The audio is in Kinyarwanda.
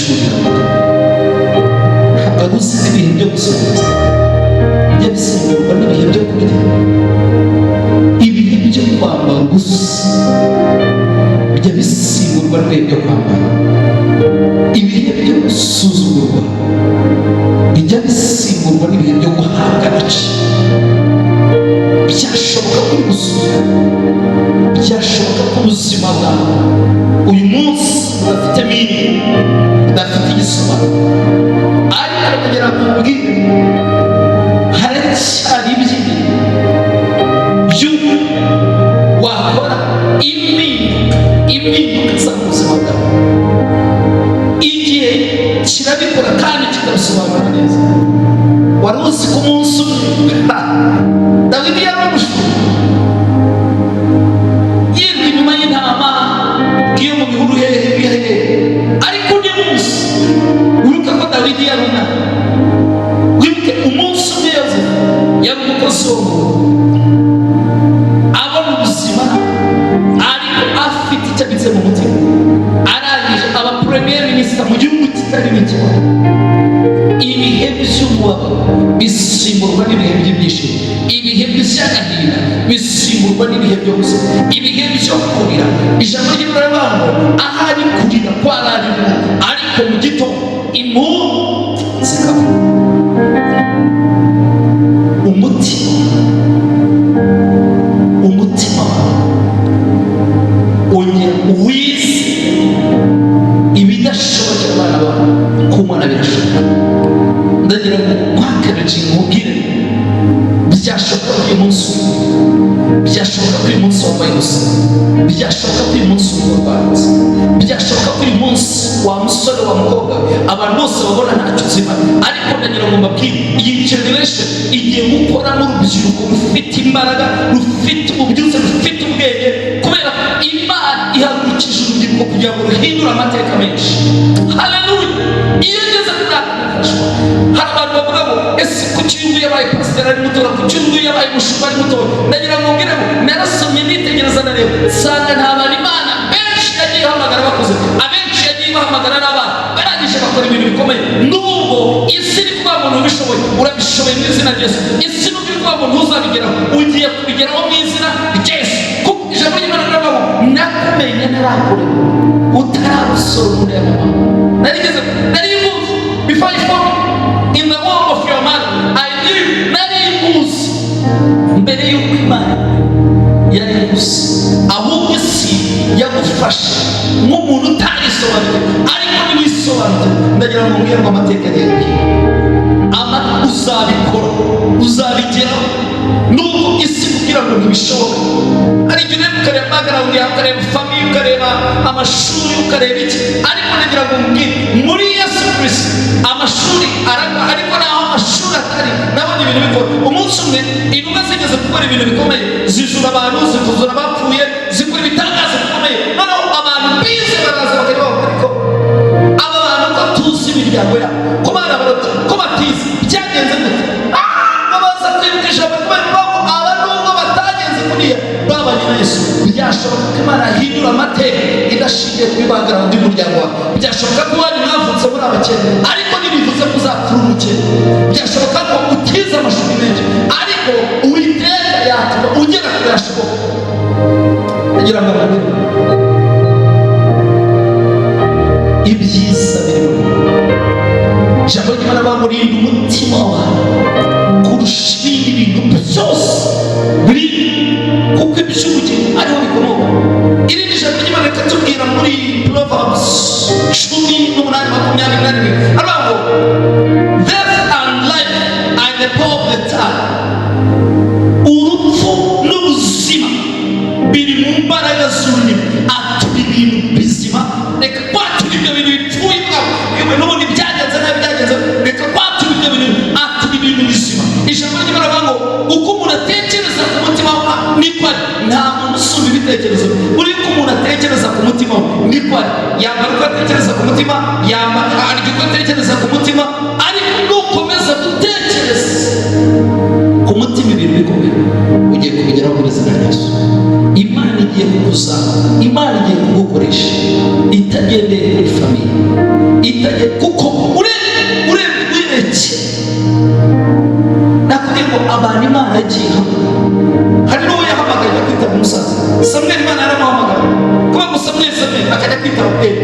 Ishuri riravuga, ntabwo wari uzi ko ibihe byo gusuhuza bijya bisimburwa n'ibihe byo kurya? Ibihe byo kwambara ubusa bijya bisimburwa n'ibihe byo kwambara. Ibihe byo gusuzugurwa bijya bisimburwa n'ibihe byo guhabwa agaciro. Byashoboka ko uri gusuzugurwa, byashoboka ko ubuzima bwawe uyu munsi budafite meaning, budafite igisobanuro, ariko kugira ngo ubwire, haracyari ibyiringiro by'uko wakora impinduka, impinduka za mu buzima bwawe. Igihe kirabikora kandi kikabisobanura neza. Wari uzi ko umunsi umwe Dawidi yari umushumba, yirirwa inyuma y'intama iyo mu bihuru hehe hehe, ariko undi munsi, wibuke ko Dawidi yari umwana, wibuke umunsi umwe Yozefu yari umukozi wo mu rugo, abona ubuzima ariko afite icyo abitse mu mutima, arangije aba premier ministre mu gihugu kitari n'ikibazo. Ibihe by'umubabaro bisimburwa n'ibihe by'ibyishimo, ibihe by'agahinda bisimburwa n'ibihe byo guseka, ibihe byo kurira. Ijambo ry'Imana rivuga ngo ahari kurira kwararira, ariko mu gitondo impundu zikavuga. Umutima, umutima ongera uwize ibidashobokera abana bawe, ku Mana birashoboka. Ndagira ngo nkwakereje, nkubwire, byashoboka ko uyu munsi, byashoboka ko uyu munsi wambaye ubusa, byashoboka ko uyu munsi urugo rwanze, byashoboka ko uyu munsi, wa musore, wa mukobwa, abantu bose babona ntacyo uzima, ariko ndagira ngo mbabwire, iyi generation igiye gukora n'urubyiruko rufite imbaraga, rufite ububyutse, rufite ubwenge, kubera Imana ihagurukije urubyiruko kugira ngo ruhindure amateka menshi. Haleluya! Iyo ngeze kuri aka gafashwa, hari abantu bavuga ngo: "Ese kuki uyu nguyu yabaye pasiteri ari mutoya? Kuki uyu nguyu yabaye umushumba ari mutoya?" Ndagira ngo mbwire ngo narasomye, nitegereza, ndareba, nsanga nta bantu Imana benshi yagiye ihamagara bakuze. Abenshi yagiye ibahamagara n'abana, barangije bakora ibintu bikomeye. Nubwo isi iri kuvuga ngo ntubishoboye, urabishoboye mu izina rya Yesu. Isi nubwo iri kuvuga ngo ntuzabigeraho, ugiye kubigeraho mu izina rya Yesu, kuko ijambo ry'Imana riravuga ngo nakumenye ntarakurema, utarabusora umuntu ya mama narigeze nari muzi. Before you formed in the womb of your mother, I knew. Nari muzi mbere y'uko Imana yari gusa, ahubwo isi yagufashe nk'umuntu utarisobanukiwe, ariko niwisobanukiwe, ndagira ngo mbwire ngo amateka agiye guhinduka. Ama uzabikora, uzabigeraho, nubwo isi kugira ngo ntibishoboka. Hari igihe ureba, ukareba background yawe, ukareba famille, ukareba amashuri, ukareba iki, ariko ndagira ngo mbwire, muri Yesu Kirisito amashuri aragwa, ariko naho amashuri atari, nabonye ibintu bikora. Umunsi umwe intumwa zigeze gukora ibintu bikomeye, zijura abantu, zikuzura abapfuye, zikora ibitangaza bikomeye. Noneho abantu bize baraza bakajya bavuga: "Ariko aba bantu ko tuzi imiryango yabo, ko bana abarobyi, ko batize, byagenze gute?" Babaza kwibuka ijambo rikomeye rivuga ngo aba nubwo batagenze kuriya, babanye na Yesu. Byashoboka ko Imana yahindura amateka idashingiye kuri background y'umuryango wawe. Byashoboka ko iwanyu mwavutse muri abakene, ariko ntibivuze ko uzapfura umukene. Byashoboka ko utize amashuri menshi, ariko Uwiteka yatuma ugera kure hashoboka. Kugira ngo mbabwire ibyiza biri muri ijambo ry'Imana, bamurinda umutima wawe kurusha ibindi bintu byose biri, kuko iby'ubugingo ariho bikomoka. Irindi jambo ry'Imana rikatubwira muri Proverbs 18:21, aravuga ngo: "Death and life are in the power of the tongue." Urupfu n'ubuzima biri mu mbaraga z'ururimi. Atura ibintu bizima, reka kwatura ibyo bintu bipfuye bwawe, n'ubundi byagenze nabi, byagenze, reka kwatura ibyo bintu, atura ibintu bizima. Ijambo ry'Imana rivuga ngo uko umuntu atekereza ku mutima we niko ari. Nta muntu usumba ibitekerezo. Buri uko umuntu atekereza ku mutima we niko ari. Yambara uko atekereza ku mutima, yambara, arya uko atekereza ku mutima. Ariko nukomeza gutekereza ku mutima ibintu bikomeye, ugiye kubigeraho mu izina rya Yesu. Imana igiye kukuzamura, Imana igiye kugukoresha. Itagendeye kuri famille, kuko urebye, urebye, nakubwiye ngo abantu Imana yagiye ihamagara, hari n'uwo yahamagaye ajya kwitaba umusaza. Samweli, Imana yaramuhamagara kuba ngo: "Samweli, Samweli," akajya kwitaba Eli.